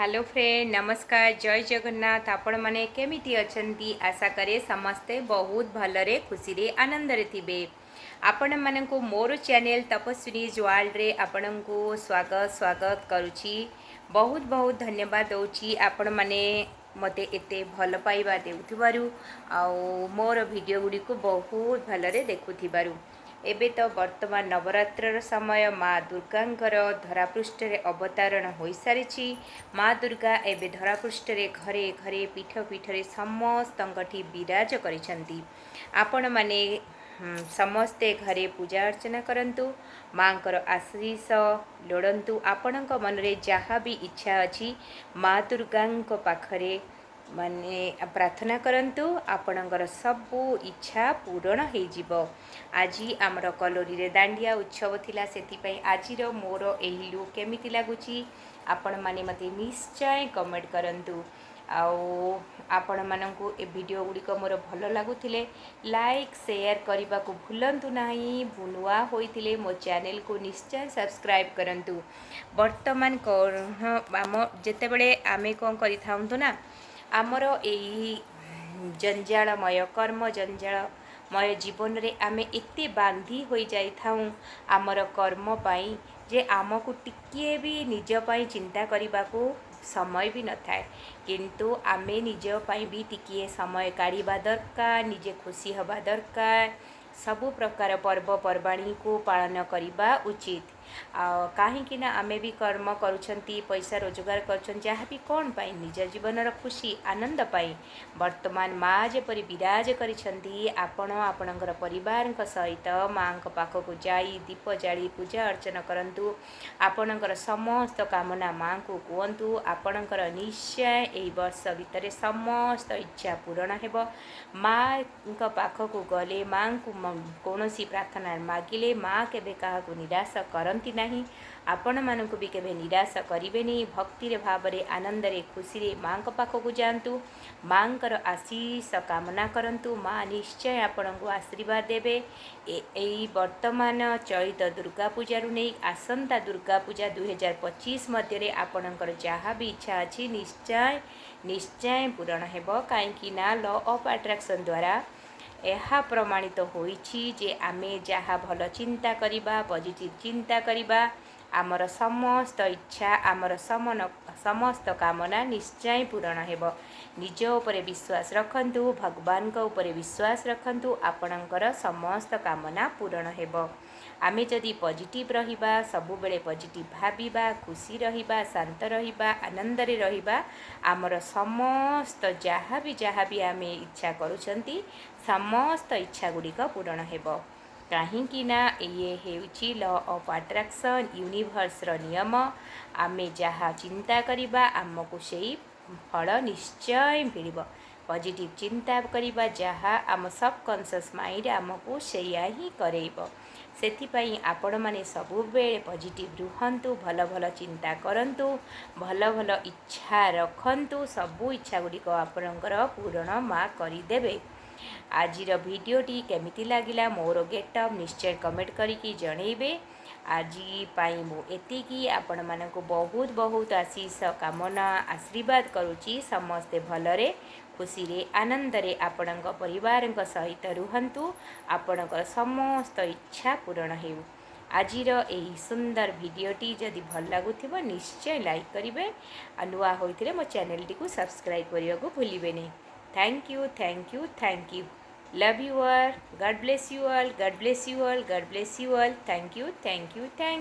Hello friend, ନମସ୍କାର, ଜୟ ଜଗନ୍ନାଥ। ଆପଣମାନେ କେମିତି ଅଛନ୍ତି? ଆଶା କରେ ସମସ୍ତେ ବହୁତ ଭଲରେ, ଖୁସିରେ, ଆନନ୍ଦରେ ଥିବେ। ଆପଣମାନଙ୍କୁ ମୋର ଚ୍ୟାନେଲ୍ ତପସ୍ୱିନୀଜ୍ ୱାର୍ଲଡ଼ରେ ଆପଣଙ୍କୁ ସ୍ୱାଗତ ସ୍ୱାଗତ କରୁଛି। ବହୁତ ବହୁତ ଧନ୍ୟବାଦ ଦେଉଛି ଆପଣମାନେ ମୋତେ ଏତେ ଭଲ ପାଇବା ଦେଉଥିବାରୁ ଆଉ ମୋର ଭିଡ଼ିଓ ଗୁଡ଼ିକୁ ବହୁତ ଭଲରେ ଦେଖୁଥିବାରୁ। ଏବେ ତ ବର୍ତ୍ତମାନ ନବରାତ୍ରର ସମୟ। ମା ଦୁର୍ଗାଙ୍କର ଧରାପୃଷ୍ଠରେ ଅବତାରଣ ହୋଇସାରିଛି। ମା ଦୁର୍ଗା ଏବେ ଧରାପୃଷ୍ଠରେ ଘରେ ଘରେ, ପୀଠ ପୀଠରେ ସମସ୍ତଙ୍କଠି ବିରାଜ କରିଛନ୍ତି। ଆପଣମାନେ ସମସ୍ତେ ଘରେ ପୂଜା ଅର୍ଚ୍ଚନା କରନ୍ତୁ, ମାଙ୍କର ଆଶିଷ ଲୋଡ଼ନ୍ତୁ। ଆପଣଙ୍କ ମନରେ ଯାହା ବି ଇଚ୍ଛା ଅଛି, ମା ଦୁର୍ଗାଙ୍କ ପାଖରେ ମାନେ ପ୍ରାର୍ଥନା କରନ୍ତୁ, ଆପଣଙ୍କର ସବୁ ଇଚ୍ଛା ପୂରଣ ହେଇଯିବ। ଆଜି ଆମର କଲୋନୀରେ ଦାଣ୍ଡିଆ ଉତ୍ସବ ଥିଲା। ସେଥିପାଇଁ ଆଜିର ମୋର ଏହି ଲୁକ୍ କେମିତି ଲାଗୁଛି, ଆପଣମାନେ ମୋତେ ନିଶ୍ଚୟ କମେଣ୍ଟ କରନ୍ତୁ। ଆଉ ଆପଣମାନଙ୍କୁ ଏ ଭିଡ଼ିଓ ଗୁଡ଼ିକ ମୋର ଭଲ ଲାଗୁଥିଲେ ଲାଇକ୍, ସେୟାର କରିବାକୁ ଭୁଲନ୍ତୁ ନାହିଁ। ନୂଆ ହୋଇଥିଲେ ମୋ ଚ୍ୟାନେଲକୁ ନିଶ୍ଚୟ ସବସ୍କ୍ରାଇବ୍ କରନ୍ତୁ। ବର୍ତ୍ତମାନ କ'ଣ ଆମ ଯେତେବେଳେ ଆମେ କ'ଣ କରିଥାନ୍ତୁ ନା, ଆମର ଏଇ ଜଞ୍ଜାଳମୟ, କର୍ମ ଜଞ୍ଜାଳମୟ ଜୀବନରେ ଆମେ ଏତେ ବାନ୍ଧି ହୋଇଯାଇଥାଉଁ ଆମର କର୍ମ ପାଇଁ ଯେ ଆମକୁ ଟିକିଏ ବି ନିଜ ପାଇଁ ଚିନ୍ତା କରିବାକୁ ସମୟ ବି ନଥାଏ। କିନ୍ତୁ ଆମେ ନିଜ ପାଇଁ ବି ଟିକିଏ ସମୟ କାଢ଼ିବା ଦରକାର, ନିଜେ ଖୁସି ହେବା ଦରକାର। ସବୁ ପ୍ରକାର ପର୍ବପର୍ବାଣୀକୁ ପାଳନ କରିବା ଉଚିତ। ଆଉ କାହିଁକି ନା ଆମେ ବି କର୍ମ କରୁଛନ୍ତି, ପଇସା ରୋଜଗାର କରୁଛନ୍ତି, ଯାହା ବି କ'ଣ ପାଇଁ? ନିଜ ଜୀବନର ଖୁସି ଆନନ୍ଦ ପାଇଁ। ବର୍ତ୍ତମାନ ମା ଯେପରି ବିରାଜ କରିଛନ୍ତି, ଆପଣ ଆପଣଙ୍କର ପରିବାରଙ୍କ ସହିତ ମାଙ୍କ ପାଖକୁ ଯାଇ ଦୀପ ଜାଳି ପୂଜା ଅର୍ଚ୍ଚନା କରନ୍ତୁ। ଆପଣଙ୍କର ସମସ୍ତ କାମନା ମାଙ୍କୁ କୁହନ୍ତୁ। ଆପଣଙ୍କର ନିଶ୍ଚୟ ଏଇ ବର୍ଷ ଭିତରେ ସମସ୍ତ ଇଚ୍ଛା ପୂରଣ ହେବ। ମାଙ୍କ ପାଖକୁ ଗଲେ, ମାଙ୍କୁ କୌଣସି ପ୍ରାର୍ଥନା ମାଗିଲେ ମା କେବେ କାହାକୁ ନିରାଶ କରନ୍ତି ନାହିଁ। ଆପଣମାନଙ୍କୁ ବି କେବେ ନିରାଶ କରିବେନି। ଭକ୍ତିରେ, ଭାବରେ, ଆନନ୍ଦରେ, ଖୁସିରେ ମାଙ୍କ ପାଖକୁ ଯାଆନ୍ତୁ, ମାଙ୍କର ଆଶିଷ କାମନା କରନ୍ତୁ। ମା ନିଶ୍ଚୟ ଆପଣଙ୍କୁ ଆଶୀର୍ବାଦ ଦେବେ। ଏଇ ବର୍ତ୍ତମାନ ଚଳିତ ଦୁର୍ଗା ପୂଜାରୁ ନେଇ ଆସନ୍ତା ଦୁର୍ଗା ପୂଜା 2025 ମଧ୍ୟରେ ଆପଣଙ୍କର ଯାହା ବି ଇଚ୍ଛା ଅଛି, ନିଶ୍ଚୟ ନିଶ୍ଚୟ ପୂରଣ ହେବ। କାହିଁକି ନା ଲ ଅଫ୍ ଆଟ୍ରାକ୍ସନ୍ ଦ୍ୱାରା ଏହା ପ୍ରମାଣିତ ହୋଇଛି ଯେ ଆମେ ଯାହା ଭଲ ଚିନ୍ତା କରିବା, ପଜିଟିଭ୍ ଚିନ୍ତା କରିବା, ଆମର ସମସ୍ତ ଇଚ୍ଛା, ଆମର ସମସ୍ତ କାମନା ନିଶ୍ଚୟ ପୂରଣ ହେବ। ନିଜ ଉପରେ ବିଶ୍ୱାସ ରଖନ୍ତୁ, ଭଗବାନଙ୍କ ଉପରେ ବିଶ୍ୱାସ ରଖନ୍ତୁ, ଆପଣଙ୍କର ସମସ୍ତ କାମନା ପୂରଣ ହେବ। ଆମେ ଯଦି ପଜିଟିଭ୍ ରହିବା, ସବୁବେଳେ ପଜିଟିଭ୍ ଭାବିବା, ଖୁସି ରହିବା, ଶାନ୍ତ ରହିବା, ଆନନ୍ଦରେ ରହିବା, ଆମର ସମସ୍ତ ଯାହା ବି ଆମେ ଇଚ୍ଛା କରୁଛନ୍ତି, ସମସ୍ତ ଇଚ୍ଛା ଗୁଡ଼ିକ ପୂରଣ ହେବ। କାହିଁକି ନା ଇଏ ହେଉଛି ଲ ଅଫ୍ ଆଟ୍ରାକ୍ସନ୍, ୟୁନିଭର୍ସର ନିୟମ। ଆମେ ଯାହା ଚିନ୍ତା କରିବା, ଆମକୁ ସେଇ ଫଳ ନିଶ୍ଚୟ ମିଳିବ। ପଜିଟିଭ୍ ଚିନ୍ତା କରିବା ଯାହା, ଆମ ସବକନସିୟସ୍ ମାଇଣ୍ଡ ଆମକୁ ସେଇଆ ହିଁ କରେଇବ। ସେଥିପାଇଁ ଆପଣମାନେ ସବୁବେଳେ ପଜିଟିଭ୍ ରୁହନ୍ତୁ, ଭଲ ଭଲ ଚିନ୍ତା କରନ୍ତୁ, ଭଲ ଭଲ ଇଚ୍ଛା ରଖନ୍ତୁ। ସବୁ ଇଚ୍ଛା ଗୁଡ଼ିକ ଆପଣଙ୍କର ପୂରଣ ମା କରିଦେବେ। ଆଜିର ଭିଡ଼ିଓଟି କେମିତି ଲାଗିଲା, ମୋର ଗେଟଅପ୍, ନିଶ୍ଚୟ କମେଣ୍ଟ କରିକି ଜଣେଇବେ। ଆଜି ପାଇଁ ମୁଁ ଏତିକି। ଆପଣମାନଙ୍କୁ ବହୁତ ବହୁତ ଆଶିଷ କାମନା, ଆଶୀର୍ବାଦ କରୁଛି। ସମସ୍ତେ ଭଲରେ, ଖୁସିରେ, ଆନନ୍ଦରେ ଆପଣଙ୍କ ପରିବାରଙ୍କ ସହିତ ରୁହନ୍ତୁ। ଆପଣଙ୍କର ସମସ୍ତ ଇଚ୍ଛା ପୂରଣ ହେଉ। ଆଜିର ଏହି ସୁନ୍ଦର ଭିଡ଼ିଓଟି ଯଦି ଭଲ ଲାଗୁଥିବ, ନିଶ୍ଚୟ ଲାଇକ୍ କରିବେ। ଆଉ ନୂଆ ହୋଇଥିଲେ ମୋ ଚ୍ୟାନେଲଟିକୁ ସବସ୍କ୍ରାଇବ୍ କରିବାକୁ ଭୁଲିବେନି। Thank you, thank you, thank you. Love you all. God bless you all. God bless you all. God bless you all. Thank you, thank you, thank.